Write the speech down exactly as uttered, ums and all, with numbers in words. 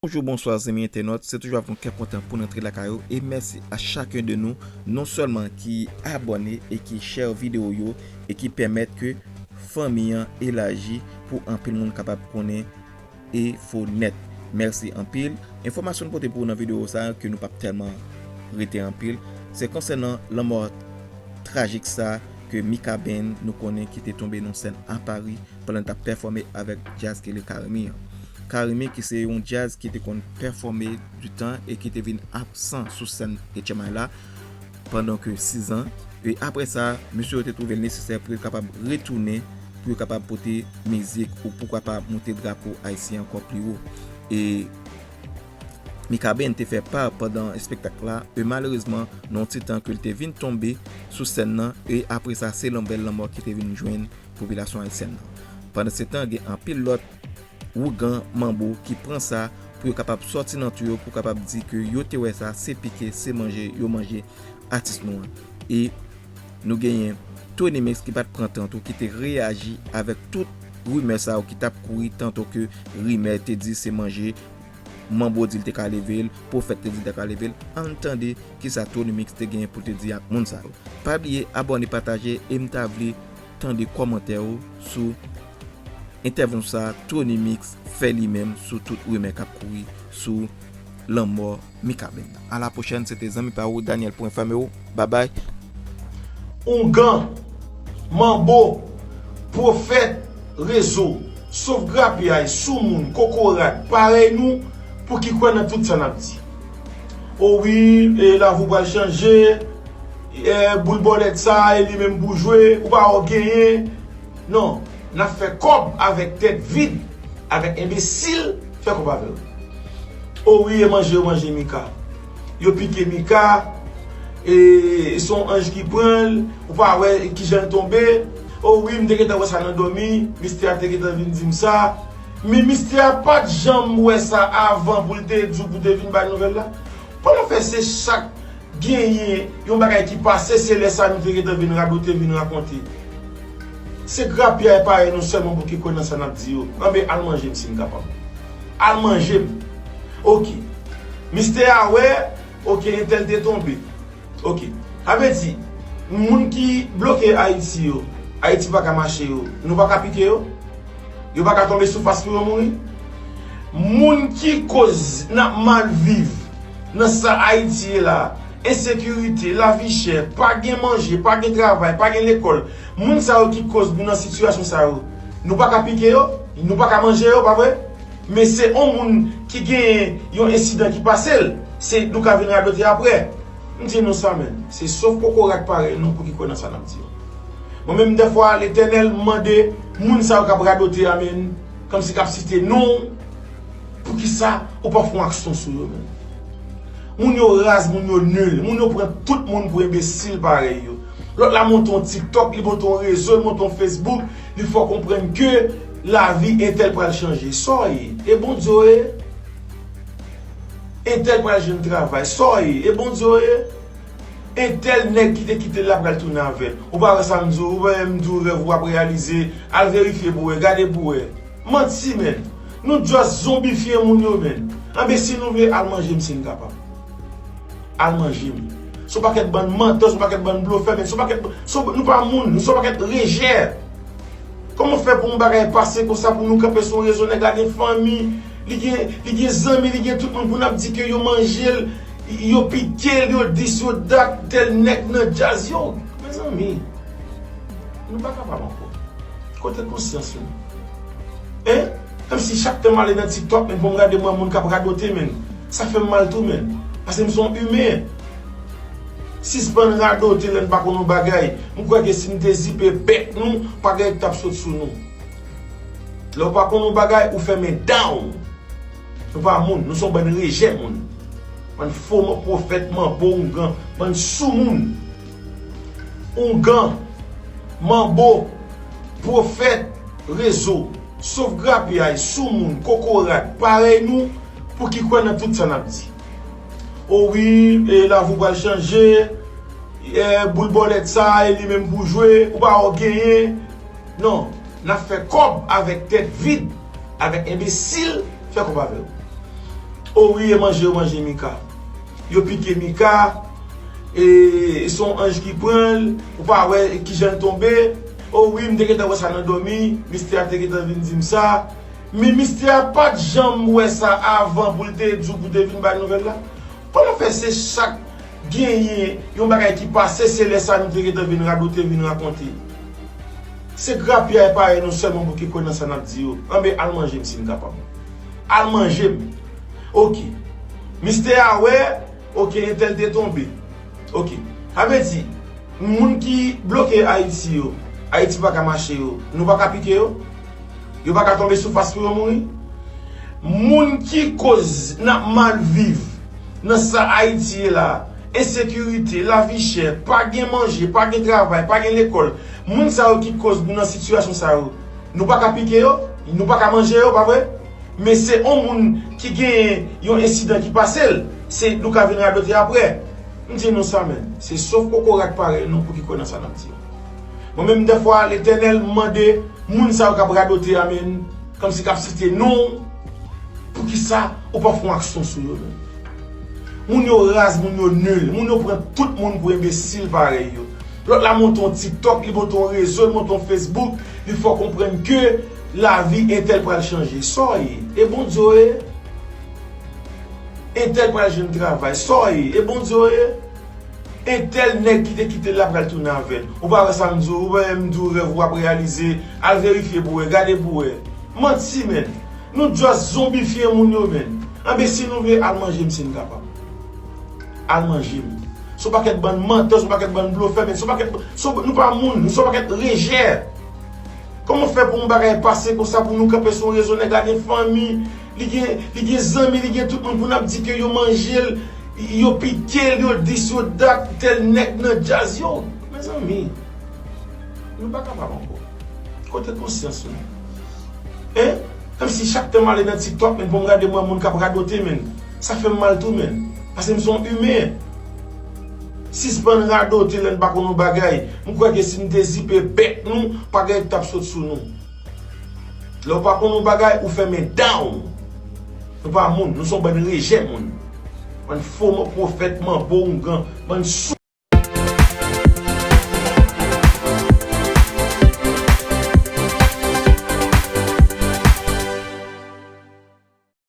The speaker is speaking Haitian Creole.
Bonjou, bonswa zanmi entènot, se toujou avèk yon kè kontan pou n antre lakay ou e mèsi a chaken de nou, non sèlman ki abòne e ki share videyo yo e ki pèmèt ke fanmi an elaji pou anpil moun kapab konnen enfo nèt. Mèsi anpil. Enfòmasyon n pote pou ou nan videyo sa a ke nou p ap tèlman rete anpil, se konsènan lanmò trajik sa ke Mikaben nou konnen ki te tonbe nan sèn a Pari pandan l t ap pèfòme avèk djaz ki rele Karimi an. Karimi ki se yon djaz ki te konn pèfòme du tan e ki te vin absan sou sèn H M I la pandan ke sis an. E apre sa, mesye yo te twouve l nesesè pou yo kapab retounen, pou yo kapab pote mizik ou poukwa pa moute drapo ayisyen ankò pi wo. E Mikaben te fè pa pandan espektak la, e malerezman, nan yon ti tan ke l te vin tonbe sou sèn nan, e apre sa, se lanbèl lanmò ki te vin jwenn popilasyon ayisyèn nan. Pandansetan, gen anpil lòt ougan, manbo ki pran sa pou yo kapab sòti nan tou yo, pou kapab di ke yo te wè sa, se pike, se manje, yo manje atis nou an. E nou genyen Tony Mix ki pa t pran tan tou, ki te reyaji avèk tout rimè sa yo ki t ap kouri, tanto ke rimè te di se manje, manbo di l te ka leve l, pwofèt te di l te ka leve l. Ann tande kisa Tony Mix te genyen pou l te di ak moun sa yo. Pa bliye abòne, pataje, e m ta vle tande kòmantè ou sou entèvyou sa Tony Mix fè li menm sou tout rimè k ap kouri sou lanmò Mikaben. A la pwochèn, se te zanmi pa ou, Daniel, pou enfòme ou. Babay. Ougan, manbo, pwofèt, rezo, sof grapyay, soumoun, kokorat, parèy nou, pou ki kwè nan tout sa n ap di. O wi, e, lavi w pral chanje, e, boul bòlèt sa, e li menm pou jwe, ou pa wè w genyen. Non, n ap fè kòb avèk tèt vid, avèk enbesil, fè kòb avè yo. O wi, e manje yo manje Mika. Yo pike Mika, e se yon anj ki pran l, ou pa wè kijan l tonbe. O wi, m te gentan wè sa nan dòmi, mistè a te gentan vin di m sa. Men mistè a pa t janm wè sa avan pou l te di w, pou te vin bay nouvèl la. Kòman fè se chak genyen yon bagay ki pase, se lè sa nou te gentan vin radote, vin rakonte. Se grapyay parèy nou sèlman pou ki kwè nan sa n ap di yo. Anben, al manje m si n kapab. Al manje m. Oke. Mistè a wè, oke, entèl te tonbe. Oke. Sa vle di, moun ki bloke Ayiti yo, Ayiti pa ka mache yo, nou pa ka pike yo? Yo pa ka tonbe sou fas pou yo mouri? Moun ki koz n ap mal viv nan sa Ayiti ye la, ensekirite, lavi chè, pa gen manje, pa gen travay, pa gen lekòl, moun sa yo ki koz nou nan sitiyasyon sa yo, nou pa ka pike yo, nou pa ka manje yo, pa vre? Men se yon moun ki gen yon ensidan ki pase l, se nou ka vin radote apre. M di nou sa, men, se sof kokorat parèy nou pou ki kwè nan sa n ap di yo. Mwen menm, dèfwa, Letènèl, m mande moun sa yo k ap radote a, men, kòmsi k ap site non, poukisa ou pa fè yon aksyon sou yo, men? Moun yo raz, moun yo nil, moun yo pran tout moun pou enbesil parèy yo. Lòt la monte yon TikTok, li monte yon rezo, li monte yon Facebook, li fè w konprann ke lavi entèl pral chanje. Sa w ye? E Bondye w ye? Entèl pral jwenn travay. Sa w ye? E Bondye w ye? Entèl nèg ki te kite l la pral tounen avè l. Ou pa wè sa m di w, ou pa wè m di w rèv ou ap reyalize, al verifye pou wè, gade pou wè. Manti, men. Nou just zonbifye moun yo, men. Anben, si nou vle, al manje m si n kapab. Al manje m. Se yon pakèt bann mantè, se yon pakèt bann blofè, men se yon pakèt, se yon, nou pa moun, nou se yon pakèt rejè. Kòman fè pou yon bagay pase konsa, pou nou kanpe sou yon rezo, nèg la gen fanmi, li gen, li gen zanmi, li gen tout moun, pou n ap di ke yo manje l, yo pike l, yo dis, yo dat, tèl nèg nan djaz, yo, mezanmi, nou pa kapab ankò. Kote konsyans nou? Hein? Kòmsi chak tan m ale nan TikTok, men pou m gade mwen moun k ap radote, men, sa fè m mal tou, men. Paske m se yon imen. Sispann radote lè n pa konn yon bagay. M kwè ke si n te zipe bèk nou, pa gen k t ap sot sou nou. Lè w pa konn yon bagay, ou fèmen dan w. Nou pa moun, nou se yon bann rejè moun. Bann fo pwofèt, manbo, oungan, bann soumoun. Oungan, manbo, pwofèt, rezo, sof grapyay, soumoun, kokorat, parèy nou, pou ki kwè nan tout sa n ap di. O wi, e lavi w pral chanje, e boul bòlèt sa, e li menm pou jwe, ou pa wè w genyen. Non, n ap fè kòb avèk tèt vid, avèk enbesil, fè kòb avè yo. O wi, e manje yo manje Mika. Yo pike Mika, e se yon anj ki pran l, ou pa wè kijan l tonbe. O wi, m te gentan wè sa nan dòmi, mistè a te gentan vin di m sa. Men mistè a pa t janm wè sa avan pou l te di w, pou te vin bay nouvèl la. Kòman fè se chak genyen yon bagay ki pase, se lè sa nou te gentan vin radote, vin rakonte? Se grapyay parèy nou sèlman pou ki kwè nan sa n ap di yo. Anben, al manje m si n kapab. Al manje m. Oke. Mistè a wè, oke, entèl te tonbe. Oke. Sa vle di, moun ki bloke Ayiti yo, Ayiti pa ka mache yo, nou pa ka pike yo? Yo pa ka tonbe sou fas pou yo mouri? Moun ki koz n ap mal viv nan sa Ayiti ye la, ensekirite, lavi chè, pa gen manje, pa gen travay, pa gen lekòl, moun sa yo ki koz nou nan sitiyasyon sa yo, nou pa ka pike yo, nou pa ka manje yo, pa vre? Men se yon moun ki gen yon ensidan ki pase l, se nou ka vin radote apre. M di nou sa, men, se sof kokorat parèy nou pou ki kwè nan sa n ap di yo. Mwen menm, dèfwa, Letènèl, m mande moun sa yo k ap radote a, men, kòmsi k ap site non, poukisa ou pa fè yon aksyon sou yo, men? Moun yo raz, moun yo nil, moun yo pran tout moun pou enbesil parèy yo. Lòt la monte yon TikTok, li monte yon rezo, li monte yon Facebook, li fè w konprann ke lavi entèl pral chanje. Sa w ye? E Bondye w ye? Entèl pral jwenn travay. Sa w ye? E Bondye w ye? Entèl nèg ki te kite l la pral tounen avè l. Ou pa wè sa m di w, ou pa wè m di w rèv ou ap reyalize, al verifye pou wè, gade pou wè. Manti, men. Nou just zonbifye moun yo, men. Anben, si nou vle, al manje m si n kapab. Al manje m. Se yon pakèt bann mantè, se yon pakèt bann blofè, men se yon pakèt, se yon, nou pa moun, nou se yon pakèt rejè. Kòman fè pou yon bagay pase konsa, pou nou kanpe sou yon rezo, nèg la gen fanmi, li gen, li gen zanmi, li gen tout moun, pou n ap di ke yo manje l, yo pike l, yo dis, yo dat, tèl nèg nan djaz, yo, mezanmi, nou pa kapab ankò. Kote konsyans nou? Hein? Kòmsi chak tan m ale nan TikTok, men, pou m gade mwen moun k ap radote, men, sa fè m mal tou, men, paske m se yon imen. Sispann radote lè n pa konn yon bagay. M kwè ke si n te zipe bèk nou, pa gen t ap sot sou nou. Lè w pa konn yon bagay, ou fèmen dan w. Nou pa moun, nou se yon bann rejè moun. Bann fo pwofèt, manbo, oungan, bann sou